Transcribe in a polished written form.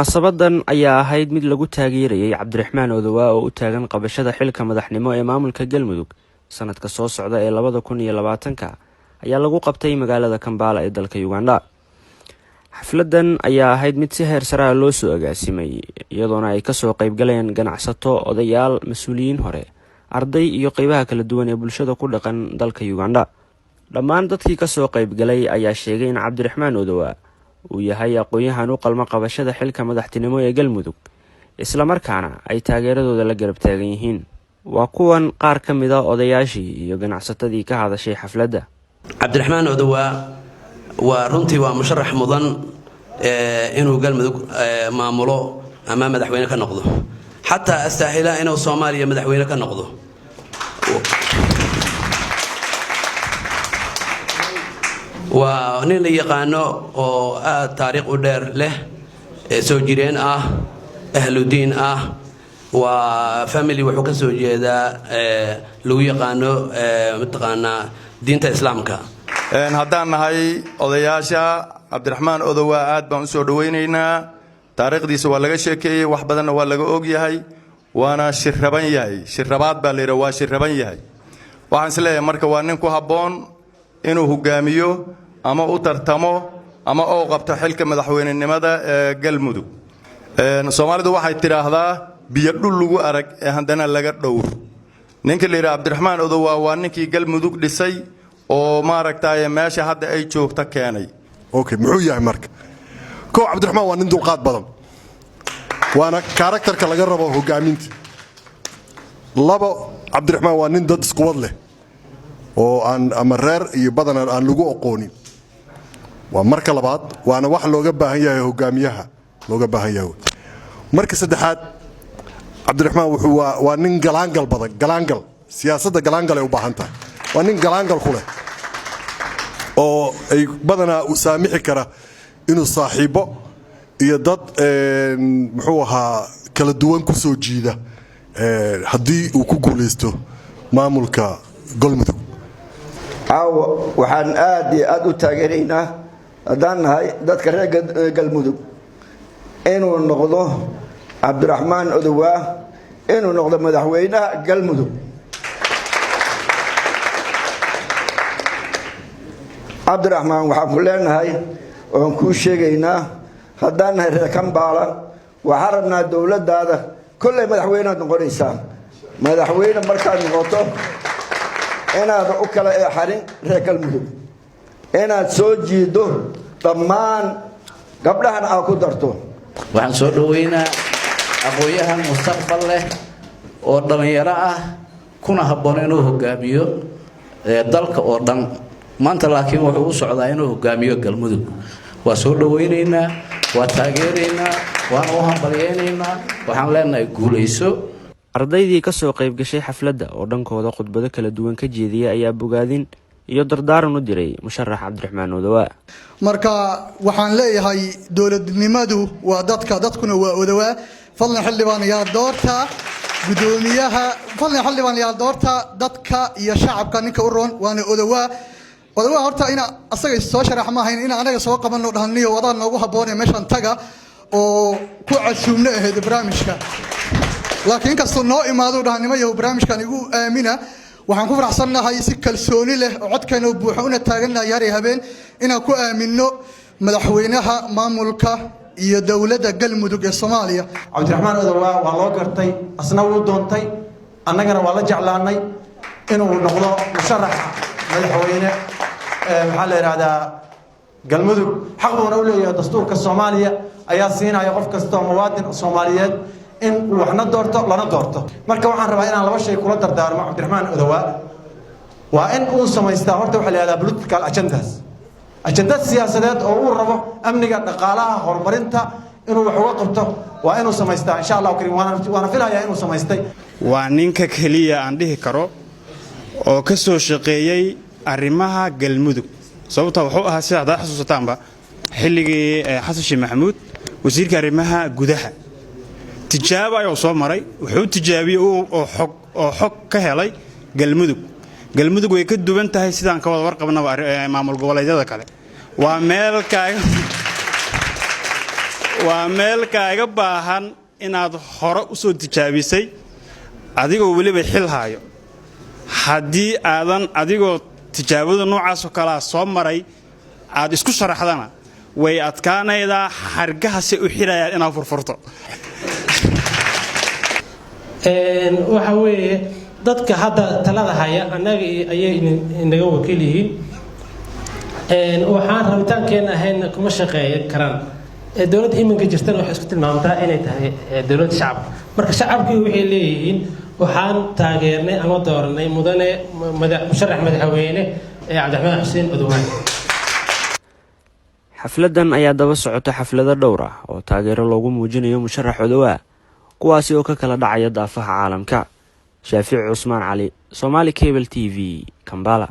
Munaasabadan ayaa ahayd mid lagu taageerayay Cabdiraxmaan Odowaa oo u taagan qabashada xilka madaxnimo ee maamulka Galmudug sanadka soo socda ee 2020-ka ayaa lagu qabtay magaalada Kampala ee dalka Uganda. Xafladan ayaa ahayd mid si heer sare ah loo soo agaasimay, iyadoona ay kasoo qeybgaleen ganacsato, odayaal, mas-uuliyiin hore, arday iyo qeybaha kala duwan ee bulshada ku dhaqan dalka Uganda. Dhammaan dadkii kasoo qeybgalay ayaa sheegay in Cabdiraxmaan Odowaa uu yahay aqoon-yahan u qalmo qabashada xilka madaxtinimo ee Galmudug, islamarkaana ay taageeradooda la garab taagan yihiin. Waa kuwan qaar ka mid ah odayaashii iyo ganacsatadii ka hadashay xafladda. Cabdiraxmaan Odowaa waa runtii waa musharax mudan inuu Galmudug maamulo ama madaxweyne ka noqdo, xataa astaahila inuu Soomaaliya madaxweyne ka noqdo. Waa nin la yaqaano oo aada taariikh u dheer leh, soo jireen ah, ahludiin ah. Waa family wuxuu ka soo jeedaa lagu yaqaano mataqaanaa diinta Islaamka. Haddaan nahay odayaasha Cabdiraxmaan Odowaa, aad baan usoo dhowaynaynaa. Taariikhdiisa waa laga sheekeeyey, wax badanna waa laga og yahay, waana shiraban yahay. Shirabaad baa la yidhaha, waa shiraban yahay. Waxaan is leeyahay marka waa nin ku habboon inuu hogaamiyo ama u tartamo ama oo qabto xilka madaxweynenimada ee Galmudug. Soomaalidu waxay tidhaahdaa biyo dhul lagu arag ee haddana laga dhowr. Ninka la yidhaha Cabdiraxmaan Odowaa waa ninkii Galmudug dhisay oo maaragtay meesha hadda ay joogta keenay. Okay, muxuu yahay marka? Kow, Cabdiraxmaan waa nin dulqaad badan, waana characterka laga rabo hogaaminta. Labo, Cabdiraxmaan waa nin dad isquwad leh oo aan ama reer iyo badanaan aan lagu aqoonin. Waa marka labaad, waana wax looga baahan yahay hogaamiyaha looga baahan yahay. Marka saddexaad, Cabdiraxmaan wuxuu waa nin galaangal badan. Galaangal siyaasadda galaangal ay u baahan tahay. Waa nin galaangal ku leh oo ay badanaa u saamixi kara inuu saaxiibo iyo dad muxuu ahaa kala duwan ku soo jiida haddii uu ku guulaysto maamulka Galmudug. Caawa waxaan aad iyo aad u taageeraynaa, haddaan nahay dadka reer Galmudug, inuu noqdo Cabdiraxmaan Odowaa, inuu noqdo madaxweynaha Galmudug. Cabdiraxmaan, waxaan ku leenahay oon kuu sheegaynaa, haddaan nahay reer Kambaala, waxaan rabnaa dowladdaada kolley madaxweynead noqonaysaa. Madaxweyne markaad noqoto, inaad u kala eexarin reer Galmudug, inaad soo jiido dhammaan gabdhahan aad ku darto. Waxaan soo dhoweynaa aqoon-yahan mustaqbal leh oo dhallinyaro ah, kuna habboon inuu hogaamiyo dalka oo dhan maanta, laakiin wuxuu u socdaa inuu hogaamiyo Galmudug. Waa soo dhoweynaynaa, waa taageeraynaa, waana u hambalyaynaynaa. Waxaan leenahay guulayso. Ardaydii kasoo qayb gashay xafladda oo dhankooda khudbado kala duwan ka jeediyay ayaa bogaadin iyo dardaaran u diray musharax Cabdiraxmaan Odowaa. Marka waxaan leeyahay, dowladnimadu waa dadka, dadkuna waa Odowaa. Fadlan xildhibaan yaa doorta gudoomiyaha, fadlan xildhibaan yaa doorta dadka iyo shacabka ninka u roon, waana Odowaa. Odowaa horta ina asaga soo sharax ma ahayn, in anaga soo qabano dhahniyo wadaa noogu habboonee meeshan taga oo ku casuumno ahayd barnaamijka. Laakiin inkastoo noo imaado dhahnimo yahu barnaamijkan igu aamina, waxaan ku faraxsannahay si kalsooni leh oo codkeena buuxo una taagannahay har iyo habeen inaan ku aaminno madaxweynaha maamulka iyo dowladda Galmudug ee Soomaaliya. Cabdiraxmaan Odowaa waa loo gartay, asna wuu doontay, annagana waa la jeclaanay inuu noqdo musharax madaxweyne, maxaa la yidhahdaa, Galmudug. Xaq buuna u leeyahay, dastuurka Soomaaliya ayaa siinaya qof kastoo muwaadin Soomaaliyeed in uu waxna doorto lana doorto. Marka waxaan rabaa inaan laba shay kula dardaarmo Cabdiraxmaan Odowaa. Waa in uu samaystaa horta waxa la yihahdaa political agendas, ajenda siyaasadeed oo uu rabo amniga, dhaqaalaha, horumarinta inuu wax uga qabto. Waa inuu samaystaa, insha Allahu karim, waana filayaa inuu samaystay. Waa ninka keliya aan dhihi karo oo ka soo shaqeeyey arrimaha Galmudug, sababta wuxuu ahaa, sida haddaad xasuusataanba, xilligii Xasan Sheekh Maxamuud wasiirka arrimaha gudaha. Tijaabo ayuu soo maray, wuxuu tijaabiyey oo xog ka helay Galmudug. Galmudug way ka duwan tahay, sidaan ka wada warqabnaba, maamul goboleedyada kale. Waa meel kaaga Waa meel kaaga baahan inaad hore u soo tijaabisay, adigoo weliba xil haayo. Haddii aadan adigoo tijaabada noocaasoo kalea soo maray aad isku sharaxdana, way adkaanaydaa xargahase u xidhayaan inaad furfurto. Waxa weeye, dadka hadda talada haya annaga ayay inaga wakiil yihiin. Waxaan rabitaankeena ahayn kuma shaqeeya karaan. Dowladda iminka jirtana waxay isku tilmaamtaa inay tahay dowlad shacab. Marka shacabkii waxay leeyihiin waxaan taageernay ama dooranay mudane musharax madaxweyne Cabdiraxmaan Xuseen Odowaa. Xafladan ayaa daba socota xaflado dhowr ah oo taageero loogu muujinayo musharax Odowaa, kuwaasi oo ka kala dhacaya daafaha caalamka. Shaafici Cusmaan Cali, Somaali Cable TV, Kambala.